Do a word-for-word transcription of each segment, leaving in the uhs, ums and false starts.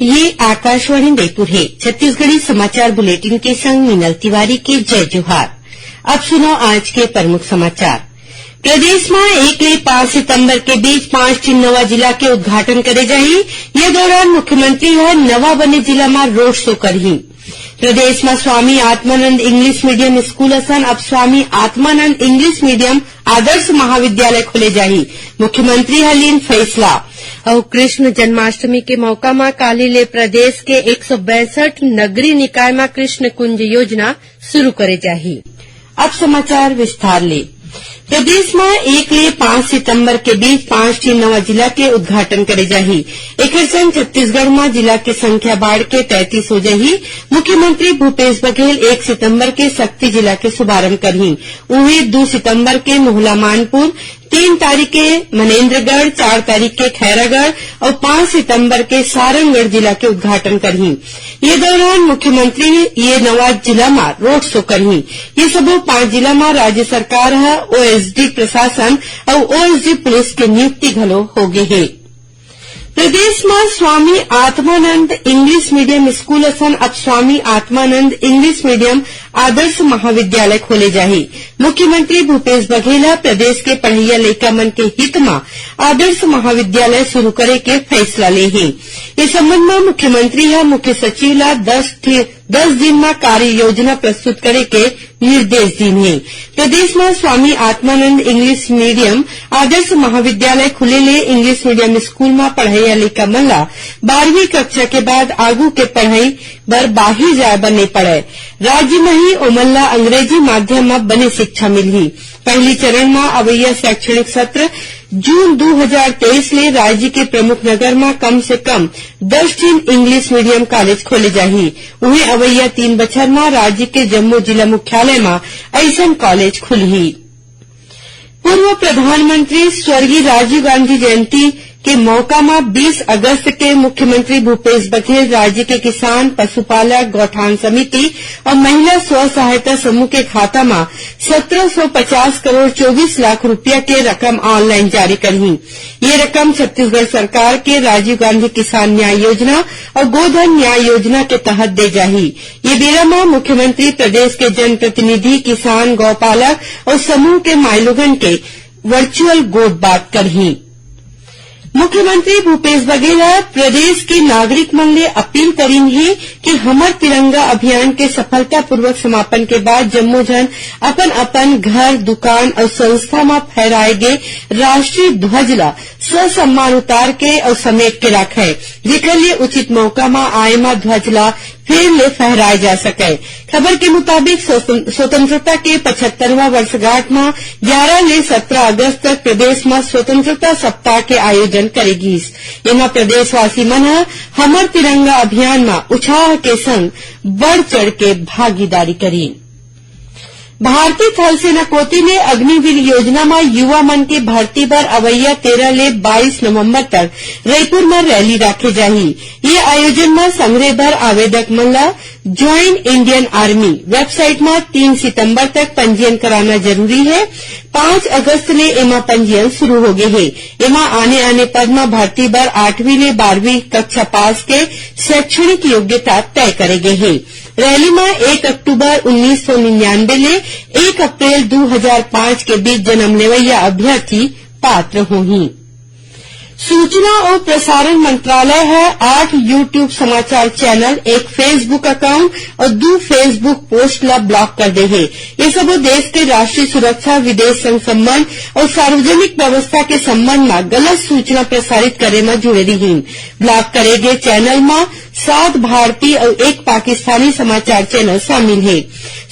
ये आकाशवाणी रायपुर हे। छत्तीसगढ़ी समाचार बुलेटिन के संग मीनल तिवारी के जय जोहार। अब सुनो आज के प्रमुख समाचार। प्रदेश म एक ले पाँच सितंबर के बीच पाँच ठिन नवा जिला के उद्घाटन करे जाही। ये दौरान मुख्यमंत्री ह नवा बने जिला म रोड शो करही। प्रदेश म Swami Atmanand English medium school असन अब स्वामी आत्मानंद इंग्लिश मीडियम आदर्श महाविद्यालय खोले जाही, मुख्यमंत्री ह लीन फैसला। अउ कृष्ण जन्माष्टमी के मौका म काली ले प्रदेश के एक सौ बैसठ नगरीय निकाय म कृष्ण कुंज योजना शुरू करे जाही। अब समाचार विस्तार ले। प्रदेश म एक ले पाँच सितंबर के बीच पाँच ठिन नवा जिला के उद्घाटन करे जाही। एकर संग छत्तीसगढ़ म जिला के संख्या बाढ़ के तैंतीस हो जाही। मुख्यमंत्री भूपेश बघेल एक सितंबर के सक्ती जिला के शुभारंभ करही। उहें, दू सितंबर के मोहला मानपुर, तीन तारीख के मनेंद्रगढ़, चार तारीख के खैरागढ़ अउ पाँच सितंबर के सारंगढ़ जिला के उद्घाटन करही। ये दौरान मुख्यमंत्री ये नवा जिला म रोड शो करही। ये सबो पांच जिला म राज्य सरकार ह ओएसडी प्रशासन अउ ओएसडी पुलिस के नियुक्ति घलो होगे हे। प्रदेश म Swami Atmanand English medium school असन अब स्वामी आत्मानंद इंग्लिश मीडियम आदर्श महाविद्यालय खोले जाही। मुख्यमंत्री भूपेश बघेल ह प्रदेश के पढ़इया लइका मन के हित म आदर्श महाविद्यालय शुरू करे के फैसला ले हे। ए संबंध म मुख्यमंत्री ह मुख्य सचिव ला दस ठे, दस दिन म कार्य योजना प्रस्तुत करे के निर्देश दीन हे। प्रदेश म स्वामी आत्मानंद इंग्लिश मीडियम आदर्श महाविद्यालय खुले ले इंग्लिश मीडियम स्कूल म पढ़इया लइका मन ला बारहवीं कक्षा के बाद आगू के पढ़ई बर बाहिर जाए बर नइ पड़य। राज्य म ही ओमन ला अंग्रेजी माध्यम म बने शिक्षा मिलही। पहली चरण म अवइया शैक्षणिक सत्र जून दू हजार तेईस ले राज्य के प्रमुख नगर म कम से कम दस ठिन इंग्लिश मीडियम कॉलेज खोले जाही। उहें, अवइया तीन बछर म राज्य के जम्मो जिला मुख्यालय म अइसन कॉलेज खुलही। पूर्व प्रधानमंत्री स्वर्गीय राजीव गांधी जयंती के मौका म बीस अगस्त के मुख्यमंत्री भूपेश बघेल राज्य के किसान, पशुपालक, गौठान समिति अउ महिला स्व सहायता समूह के खाता म सत्रह सौ पचास करोड़ चौबीस लाख रुपया के रकम ऑनलाइन जारी करही। ये रकम छत्तीसगढ़ सरकार के राजीव गांधी किसान न्याय योजना अउ गोधन न्याय योजना के तहत दे जाही। ये बेरा म मुख्यमंत्री प्रदेश के जनप्रतिनिधि, किसान, गौपालक अउ समूह के माईलोगन के वर्चुअल गोठ बात करही। मुख्यमंत्री भूपेश बघेल ह प्रदेश के नागरिक मन ले अपील करिन हे कि हमर तिरंगा अभियान के सफलतापूर्वक समापन के बाद जम्मो झन अपन-अपन घर, दुकान अउ संस्था म फहराए गे राष्ट्रीय ध्वज ल ससम्मान उतार के अउ समेट के राखय, जेकर ले उचित मौका म आए म ध्वज ल फेर ले फहराए जा सकय। खबर के मुताबिक, स्वतं-, स्वतंत्रता के पचहत्तरवां वर्षगांठ म ग्यारह ले सत्रह अगस्त तक प्रदेश म स्वतंत्रता सप्ताह के आयोजन करे गीस। एमा प्रदेशवासी मन ह हमर तिरंगा अभियान म उछाह के संग बढ़ चढ़ के भागीदारी करिन। भारतीय थल सेना कोति ले अग्निवीर योजना म युवा मन के भर्ती बर अवइया तेरह ले बाईस नवंबर तक रईपुर म रैली राखे जाही। ये आयोजन म संघरे बर आवेदक मन ल ज्वाइन इंडियन आर्मी वेबसाइट म तीन सितंबर तक पंजीयन कराना जरूरी हे। पाँच अगस्त ले एमा पंजीयन शुरू होगे हे। एमा आने-आने पद म भर्ती बर आठवीं ले बारहवीं कक्षा पास के शैक्षणिक योग्यता तय करे गे हे। रैली म एक अक्टूबर उन्नीस सौ निन्यानवे ले एक अप्रैल दू हजार पाँच के बीच जन्म लेवइया अभ्यर्थी पात्र होही। सूचना अउ प्रसारण मंत्रालय ह आठ YouTube समाचार चैनल, एक Facebook अकाउंट अउ दू Facebook पोस्ट ल ब्लॉक कर दे हे। ये सबो देश के राष्ट्रीय सुरक्षा, विदेश संग संबंध अउ सार्वजनिक व्यवस्था के संबंध म गलत सूचना प्रसारित करे म जुड़े रिहीन। ब्लॉक करे गे चैनल म सात भारतीय अउ एक पाकिस्तानी समाचार चैनल शामिल हे।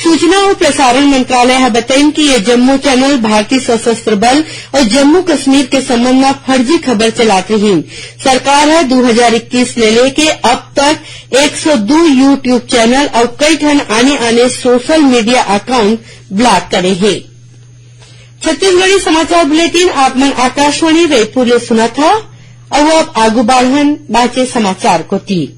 सूचना अउ प्रसारण मंत्रालय ह बतइन कि ये जम्मो चैनल भारतीय सशस्त्र बल अउ जम्मू कश्मीर के संबंध म फर्जी खबर चलात रिहीन। सरकार ह दू हजार इक्कीस ले लेके अब तक एक सौ दू YouTube चैनल अउ कई ठन आने-आने सोशल मीडिया अकाउंट ब्लॉक करे हे। छत्तीसगढ़ी समाचार बुलेटिन आप मन आकाशवाणी रायपुर ले सुनत हव। अउ अब आगू बाढ़न बाचे समाचार कोति।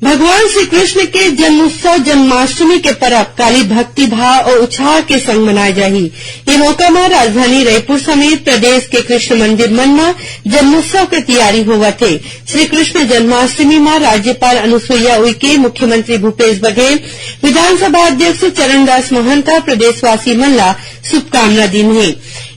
भगवान श्री कृष्ण के जन्मोत्सव जन्माष्टमी के परब काली भक्ति भाव अउ उत्साह के संग मनाए जाही। ये मौका म राजधानी रईपुर समेत प्रदेश के कृष्ण मंदिर मन म जन्मोत्सव के तैयारी होवत हे। श्री कृष्ण जन्माष्टमी म राज्यपाल अनुसुईया उइके, मुख्यमंत्री भूपेश बघेल, विधानसभा अध्यक्ष चरणदास महंत ह प्रदेशवासी मन ला शुभकामना दीन हे।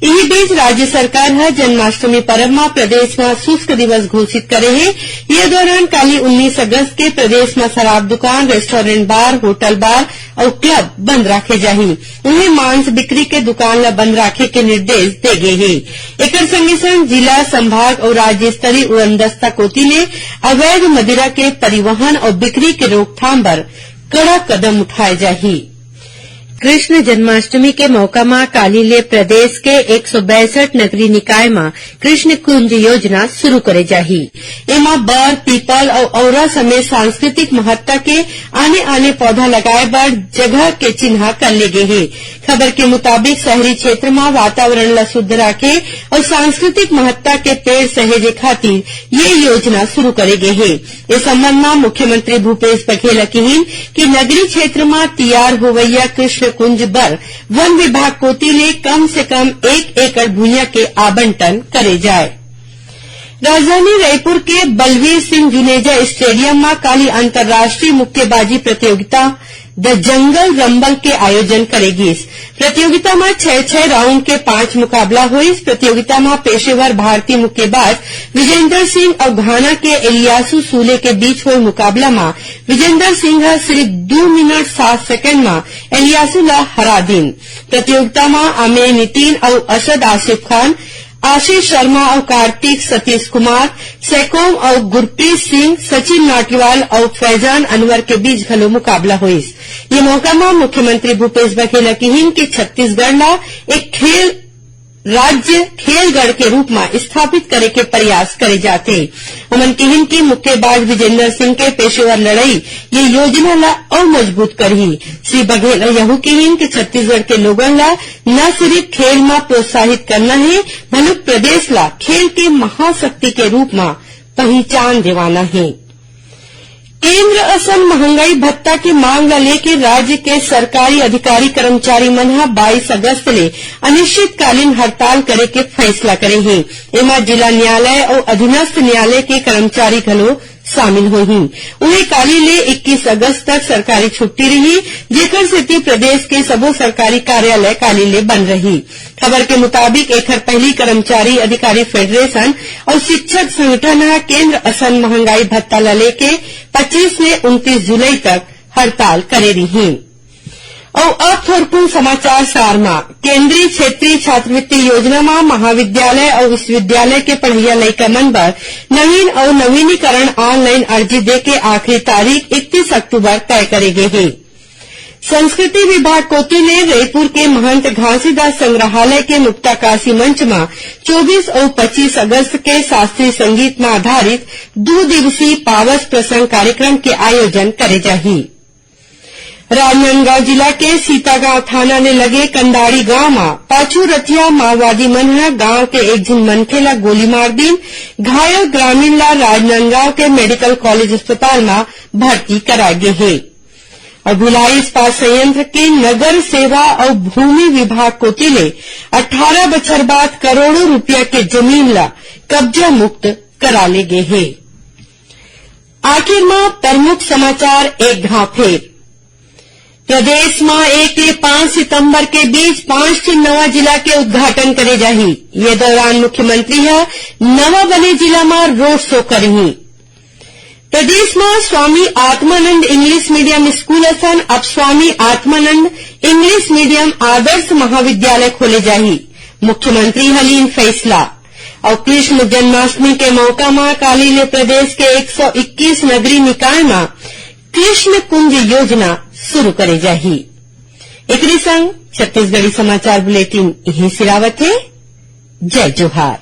इही बीच राज्य सरकार ह जन्माष्टमी परब म प्रदेश म शुष्क दिवस घोषित करे हे। ये दौरान काली उन्नीस अगस्त के प्रदेश म शराब दुकान, रेस्टोरेंट, बार, होटल, बार अउ क्लब बंद राखे जाही। उहें मांस बिक्री के दुकान ल बंद राखे के निर्देश दे गे हे। एकर संगे संग जिला, संभाग अउ राज्य स्तरीय उड़नदस्ता कोति ले अवैध मदिरा के परिवहन अउ बिक्री के रोकथाम बर कड़ा कदम उठाए जाही। कृष्ण जन्माष्टमी के मौका म काली ले प्रदेश के एक सौ बैसठ नगरीय निकाय म कृष्ण कुंज योजना शुरू करे जाही। एमा बर, पीपल अउ औरा समेत सांस्कृतिक महत्ता के आने-आने पौधा लगाए बर जगह के चिन्हा कर ले गे हे। खबर के मुताबिक, शहरी क्षेत्र म वातावरण ल शुद्ध राखे अउ सांस्कृतिक महत्ता के पेड़ सहेजे खातिर ये योजना शुरू करे गे हे। ए संबंध म मुख्यमंत्री भूपेश बघेल ह किहिन कि नगरीय क्षेत्र म तियार होवइया कृष्ण कुंज बर वन विभाग कोति ले कम से कम एक एकड़ भुइयां के आवंटन करे जाए। राजधानी रायपुर के बलवीर सिंह जुनेजा स्टेडियम म काली अंतर्राष्ट्रीय मुक्केबाजी प्रतियोगिता द जंगल रंबल के आयोजन करे गिस। प्रतियोगिता म छह छह राउंड के पांच मुकाबला होइस। प्रतियोगिता म पेशेवर भारतीय मुक्केबाज विजेंदर सिंह अउ घाना के एलियासू सूले के बीच होए मुकाबला म विजेंदर सिंह ह सिरिफ दू मिनट सात सेकंड म एलियासू ल हरा दीन। प्रतियोगिता म अमेय नितिन अउ असद आसिफ खान, आशीष शर्मा अउ कार्तिक, सतीश कुमार, सैकोम अउ गुरप्रीत सिंह, सचिन नाटीवाल अउ फैजान अनवर के बीच घलो मुकाबला होइस। ये मौका म मुख्यमंत्री भूपेश बघेल ह किहिन कि छत्तीसगढ़ ल एक खेल राज्य खेलगढ़ के रूप म स्थापित करे के प्रयास करे जाथे। उमन किहिन कि मुक्केबाज विजेंदर सिंह के पेशेवर लड़ई ये योजना ल अउ मजबूत करही। श्री बघेल ह यहू किहिन कि छत्तीसगढ़ के लोगन ल न सिरिफ खेल म प्रोत्साहित करना हे, बलुक प्रदेश ल खेल के महाशक्ति के रूप म पहिचान देवाना हे। केंद्र असन महंगाई भत्ता के मांग ल लेके राज्य के सरकारी अधिकारी कर्मचारी मन ह बाईस अगस्त ले अनिश्चितकालीन हड़ताल करे के फैसला करे हे। एमा जिला न्यायालय अउ अधीनस्थ न्यायालय के कर्मचारी घलो शामिल होही। उहें, काली ले इक्कीस अगस्त तक सरकारी छुट्टी रही, जेकर सेती प्रदेश के सबो सरकारी कार्यालय काली ले बंद रही। खबर के मुताबिक, एखर पहिली कर्मचारी अधिकारी फेडरेशन अउ शिक्षक संगठन ह केंद्र असन महंगाई भत्ता ल लेके पच्चीस ले उनतीस जुलाई तक हड़ताल करे रिहीन। अउ अब थोरकुन समाचार सार म। केंद्रीय क्षेत्रीय छात्रवृत्ति योजना म महाविद्यालय अउ विश्वविद्यालय के पढ़इया लइका मन बर नवीन अउ नवीनीकरण ऑनलाइन अर्जी दे के आखिरी तारीख इकतीस अक्टूबर तय करे गे हे। संस्कृति विभाग कोति ले रईपुर के महंत घासीदास संग्रहालय के मुक्ताकाशी मंच म चौबीस अउ पच्चीस अगस्त के शास्त्रीय संगीत म आधारित दू दिवसीय पावस प्रसंग कार्यक्रम के आयोजन करे जाही। राजनांदगांव जिला के सीतागांव थाना ले लगे कंदाड़ी गांव म पाछू रतिया माओवादी मन ह गांव के एक झिन मनखे ल गोली मार दीन। घायल ग्रामीण ल राजनांदगांव के मेडिकल कॉलेज अस्पताल म भर्ती कराए गे हे। अउ भिलाई इस्पात संयंत्र के नगर सेवा अउ भूमि विभाग कोति ले अठारह बछर बाद करोड़ों रुपया के जमीन ल कब्जा मुक्त करा ले गे हे। आखिर म प्रमुख समाचार एक घांव फेर। प्रदेश म एक ले पांच सितंबर के बीच पांच ठिन नवा जिला के उद्घाटन करे जाही। ये दौरान मुख्यमंत्री ह नवा बने जिला म रोड शो करही। प्रदेश म Swami Atmanand English medium school असन अब स्वामी आत्मानंद इंग्लिश मीडियम आदर्श महाविद्यालय खोले जाही, मुख्यमंत्री ह लीन फैसला। अउ कृष्ण जन्माष्टमी के मौका म काली ले प्रदेश के एक सौ इक्कीस नगरीय निकाय म कृष्ण कुंज योजना शुरू करे जाही। एकरे संग छत्तीसगढ़ी समाचार बुलेटिन इहें सिरावत हे। जय जोहार।